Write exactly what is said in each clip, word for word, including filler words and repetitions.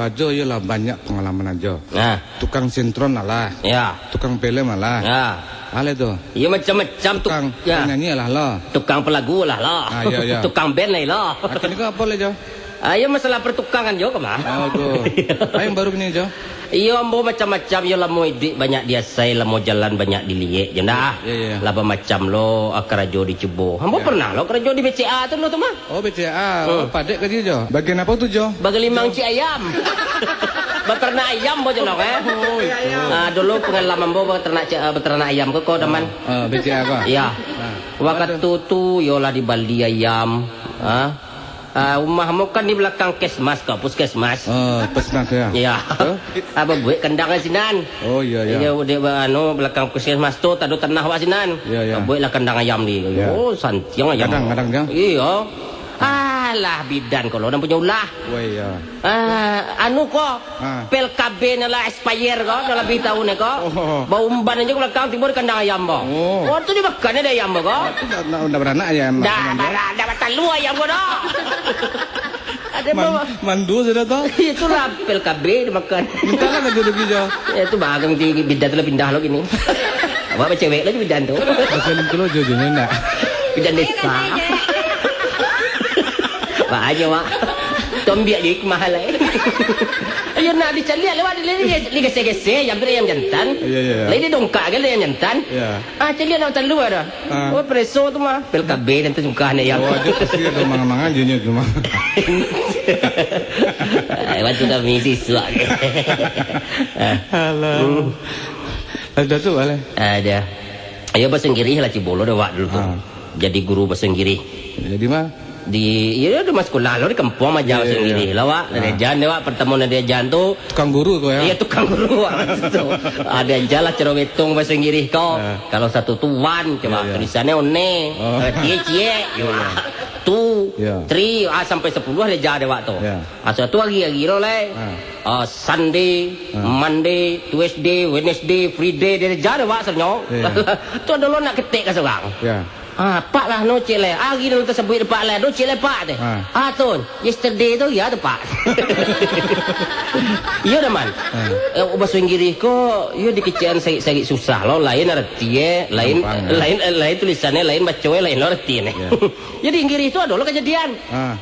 Ajo iyolah banyak pangalaman ajo. Nah. Tukang sintron alah. Ya. Tukang film alah. Ya. Alah tu. Iyo macam-macam tu. Tukang ya. Panyanyi alah lo. Tukang pelagu alah lo. Ah, iya, iya. Tukang band lah lo. Akhirnya kau apa lah, Jo? Ah, iyo masalah pertukangan jo kama. Oh, tu. Apa yang baru ni, Jo? Iyo ambo macam-macam yo lamo idik banyak diasai, lamo jalan banyak diliek je nah. Ya, ya. Lah bamacam lo ah, karajo dicubo. Ambo ya. Pernah lo karajo di B C A tu lo tu mah. Oh, B C A. Hmm. Oh, padek ka dia, Jo. Bagian apa tu, Jo? Bagalimang cik ayam. Beternak ayam bo jenok eh. Oh, itu. Ah, dulu pengalaman bo beternak ci- ah, beternak ayam ke kau daman. Ah, B C A kau? Iya. Ah. Waktu tu yo lah dibali ayam. Ah. Ah, rumah mo kan di belakang kesmas kau, puskesmas. Ah, puskesmas ya. Iya. Huh? Apa buat kandang sinan? Oh, iya, iya. Iya, di anu belakang puskesmas tu tado tanah wak sinan. Iya, iya. Buatlah kandang ayam di. Iya. Oh, santiang ayam. Kadang, kadang, ya. Iya. Alah, bidan kalau nang punyo ulah. Wah, iya. Ah, anu ko, ah. Pel K B nan lah expire ko, nan labiah taun ko. Oh. Baumban aja ke belakang tibo di kandang ayam ko. Oh. Oh, tu dimakan ada ayam ko. Tapi dah, dah, dah beranak ayam. Dah, dah, dah, dah batalu ayam ko dah. Ada Man, bawa. Mandu sudah tu. Itulah pel K B dimakan. Mintalah ka dulu Jo. Ya, tu bagang di bidan tu lah pindah lo kini. Awak bacewek lah di bidan tu. Pasal itu lo Jo, Jo, nak. Bidan desa. Banyak, Mak. Tombiak di mahal eh. Ayo nak dicaliak lewat di, di, di gesek-gesek ayam tu ayam jantan. Iya, iya, iya. Lain didongkak kan ayam jantan. Iya. Ah, caliak nak talu ada. Ah. Oh, preso tu mah. Pel K B dan tu sungkah ni ayam. Oh, aja pasti ada mangan-mangan je tu mah. Ai, waktu kami siswa. Alah. Hmm. Ada tu boleh. Ada. Ayo bahasa Inggris lah cibolo dah wak dulu tu. Ah. Jadi guru bahasa Inggris. Jadi mah Di, iyo, di mas sekolah lo, di kampuang aja bahasa Inggris lah, wak. Nah. Dari jan deh, wak, pertama dari jan tu. Tukang guru ko, ya? Iya, tukang guru, wak, maksud tu. Ada aja lah cara betong bahasa Inggris ko. Nah. Kalau satu tu one, coba tulisannya one. Oh. Kalau cie, cie. Iya, iya. Two, iya. Three, ah, sampai sepuluh ada aja deh, wak, tu. Iya. Ah, suatu hari, hari lo, lai. Ah. Ah, Sunday, ah. Monday, Tuesday, Wednesday, Friday, dia ada aja deh, wak, sebenarnya. Iya. Tu ada lo nak ketik ka seorang. Iya. Ah, Pak lah, no cek lai. Ari nan tasabuik Pak lai, no cek lai Pak teh. Ah. Ah, tu, yesterday tu, ya tu, Pak. Iyo dah, Man. Ah. Eh, bahasa Inggris ko, iyo dikecekan sarik-sarik susah lo, lain arti eh, lain, gampang, ya. Lain, eh, lain tulisannya, lain baco eh, lain lo arti eh. Ya. Jadi Inggris tu ado lo kejadian. Ah.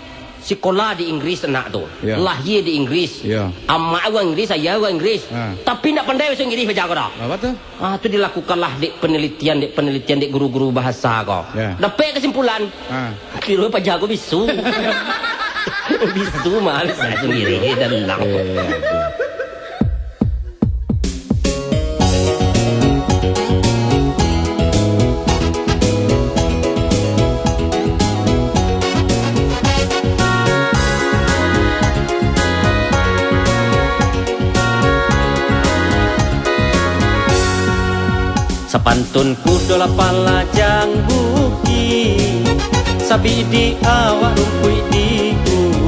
Sikolah di Inggris anak tu. Ya. Lahia di Inggris. Ya. Amak urang Inggris, ayah urang Inggris. Ah. Tapi ndak pandai bahasa Inggris baco ko dah. Apa tu? Ah, tu dilakukanlah dek penelitian, dek penelitian, dek guru-guru bahasa ko. Ya. Dapek kesimpulan. Ah. Kiro paja ko bisu. Bisu mah bisa sendiri dan lang. Ya, ya, ya. Sapantun kudo lah palajang bukik, sabidik awak rumpuik di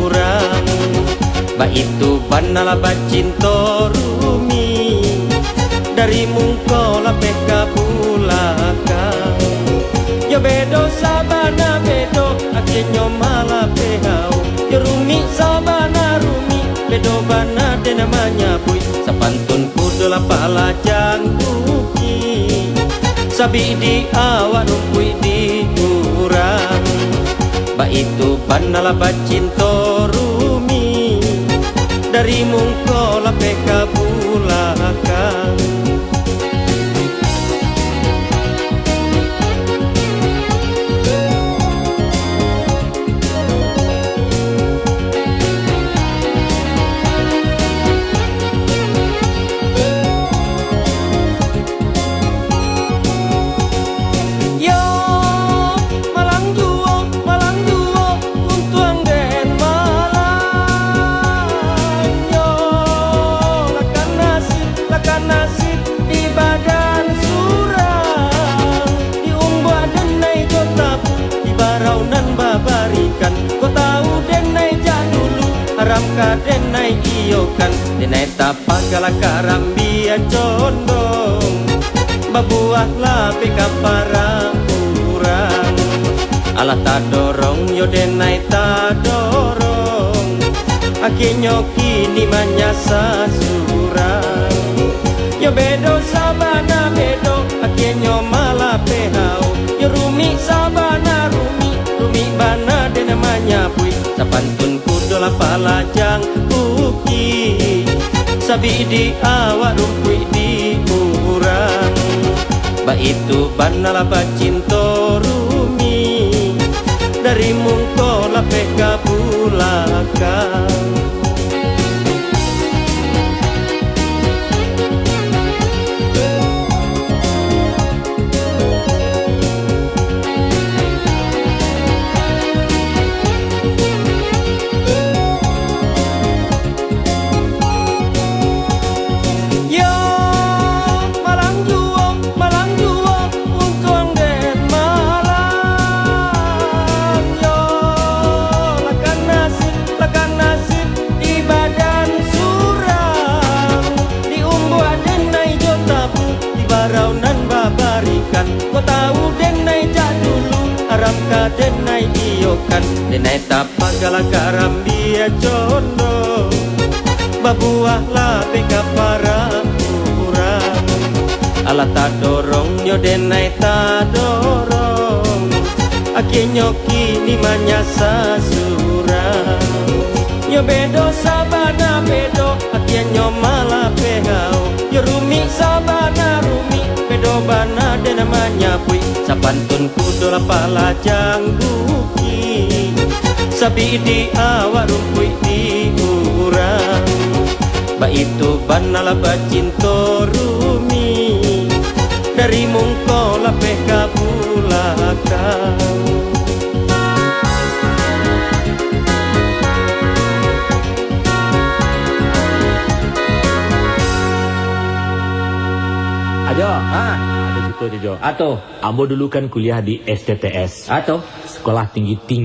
urang. Baitu bana lah bacinto rumik, dari mungko lapeh ka bulakang. Yo bedo sabana bedo, akienyo malapeh au. Yo rumik sabana rumik, bedo bana den manyabuik. Sapantun kudo lah palajang bukik, sabidik awak rumpuik di urang. Baitu bana lah bacinto rumik, dari mungko lapeh ka bulakang. Yo, malang juo, malang juo, untuang den malang. Yo, lakan nasib, lakan nasib di badan surang. Diumbuak denai jo tapu, di barau nan babarikan. Ko tau denai jak dulu, haram ka denai iyokan. Denai tapagalah karambia condong, babuah lapeh ka parang urang. Alah tadorong yo denai tadorong, Akhirnyo kini manyasa surang. Yo bedo sabana bedo, akhirnyo malah pehau. Yo rumik sabana rumik, rumik bana den manyabuik. Sapantun kudo lah palajang bukik, sabik di awak rumpuik di urang. Baitu bana lah bacinto rumik, dari mungko lapeh ka bulakang. Yo, malang juo, malang juo, untuang den malang. Yo, lakah nasib, lakah nasib, di badan surang. Diumbuak den nai jo tabu, di barau nan babarikan. Ko tau den nai jak dulu, aram ka den nai iyokan. Den nai tap- Pagalah karambia condo, babuah lapeh ka para urang. Alah tadorong nyo den nai tadorong, akhirnyo kini manyasa surang. Nyo bedo sabana bedo, akhirnyo malah pehau. Yo rumik sabana rumik, bedo bana den manyabuik. Sapantun kudo lah palajang bukik. Sabik di awak rumpuik di urang. Baitu bana lah bacinto rumik, dari mungko lapeh ka bulakang. Ajo, ha, ado carito, Jo. Ato. Ambo dulu kan kuliah di S T T S. Ato. Sekolah Tinggi Tinggi